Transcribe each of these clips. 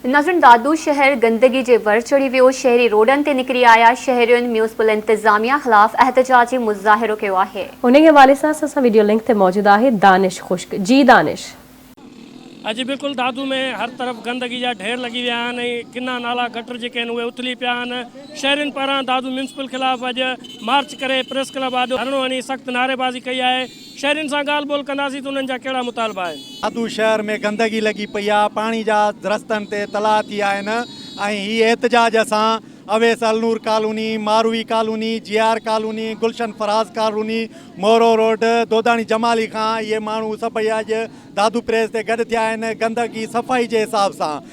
ناظرين دادو شهر گندگي جي ور چڙهي ويو، شهري روڊن تي نڪري آيا، شهرين ميونسپل انتظاميا خلاف احتجاجي مظاهرو ڪيو آهي. انهي حوالي سان اسان سان وڊيو لنڪ تي موجود آهي دانش خشڪ جي دانش. اڄ بلڪل دادو ۾ هر طرف گندگي جا ڍير لڳي ويا آهن ۽ ڪنا نالا گٽر جيڪي آهن اهي اٿلي پيا آهن شهرين پاران دادو ميونسپل خلاف اڄ مارچ ڪري پريس ڪلب آڏو ڌرڻو هڻي سخت نعريبازي ڪئي آهي شهرين سان ڳالهه ٻولهه ڪنداسين ته انهن جا ڪهڙا مطالبا آهن. دادو شهر ۾ گندگي لڳي پئي آ پاڻي جا رستن تي تلاء ٿي ويا آهن ۽ هي احتجاج اسان Awais Alnoor colony, Marvi colony, G R colony, Gulshan Faraz colony, Moro road, Dodani Jamali کان اهي ماڻهو سڀئي اڄ دادو پريس تي گڏ ٿيا آهن گندگي صفائي جي حساب سان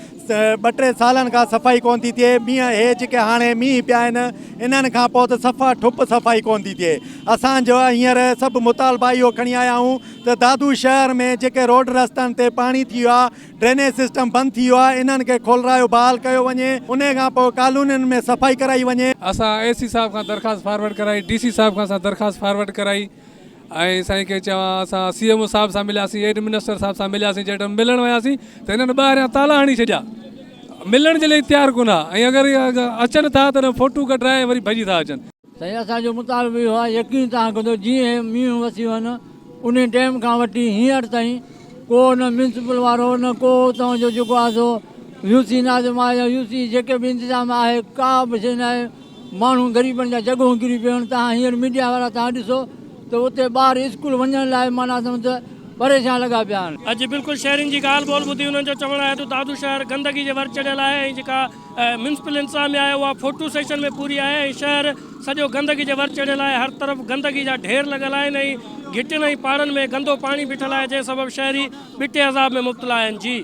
ٻه ٽي سالن کان صفائي ڪونه ٿي ٿئي مينهن هي جيڪي هاڻي مينهن پيا آهن انهن کان پوء ته صفا ٺپ صفائي ڪونه ٿي ٿئي اسان جو هينئر سڀ مطالبا اهو کڻي آيا آهيون ته دادو شهر ۾ جيڪي روڊ رستن تي پاڻي ٿي ويو آهي ڊرينيج سسٽم بند ٿي ويو آهي انهن کي کولرايو بحال ڪيو وڃي انهي کان پوء ڪالونين ۾ صفائي ڪرائي وڃي. اسان اي سي صاحب کان درخواست فارورڊ ڪرائي ڊي سي صاحب کان اسان درخواست فارورڊ ڪرائي ۽ سائين کي چوان اسان سي ايم او صاحب سان ملياسين ايڊمنسٽر صاحب سان ملياسين جڏهن ملڻ وياسين ته هنن ٻاهريان تالا هڻي ڇڏيا ملڻ جي لاء تيار ڪونه ها ۽ اگر اچن ٿا ته فوٽو ڪڍرائي وري ڀڄي ٿا اچن. سائين اسان جو مطالبو اهو آهي يقين توهان ڪندو جيئن هي مينهن وسيو آهن انهي ٽيم کان وٺي هينئر تائين ڪو نه ميونسپل وارو نه ڪو اتان جو جيڪو آهي سو يو سي ناظم آهي يا يو سي جيڪي به انتظام آهي ڪا به شي ناهي ماڻهو غريبن جا جڳهون ڪري پيون آهن توهان هينئر ميڊيا وارا توهان ڏسو ته اتي ٻار اسڪول وڃڻ لاء معنيٰ سمجهه ته پريشان لڳا پيا آهن. اڄ بلڪل شهرين جي ڳالهه ٻولهه ٻڌي انهن جو چوڻ آهي ته دادو شهر گندگي جي ور چڙهيل آهي ۽ جيڪا ميونسپل انتظاميا آهي اها فوٽو سيشن ۾ پوري آهي ۽ شهر سڄو گندگي جي ور چڙهيل آهي هر طرف گندگي جا ڍير لڳل آهن ۽ گهٽين ۽ پاڙن ۾ گندو پاڻي بيٺل آهي جنهن سبب شهري ٻٽي عذاب ۾ مبتلا آهن جي.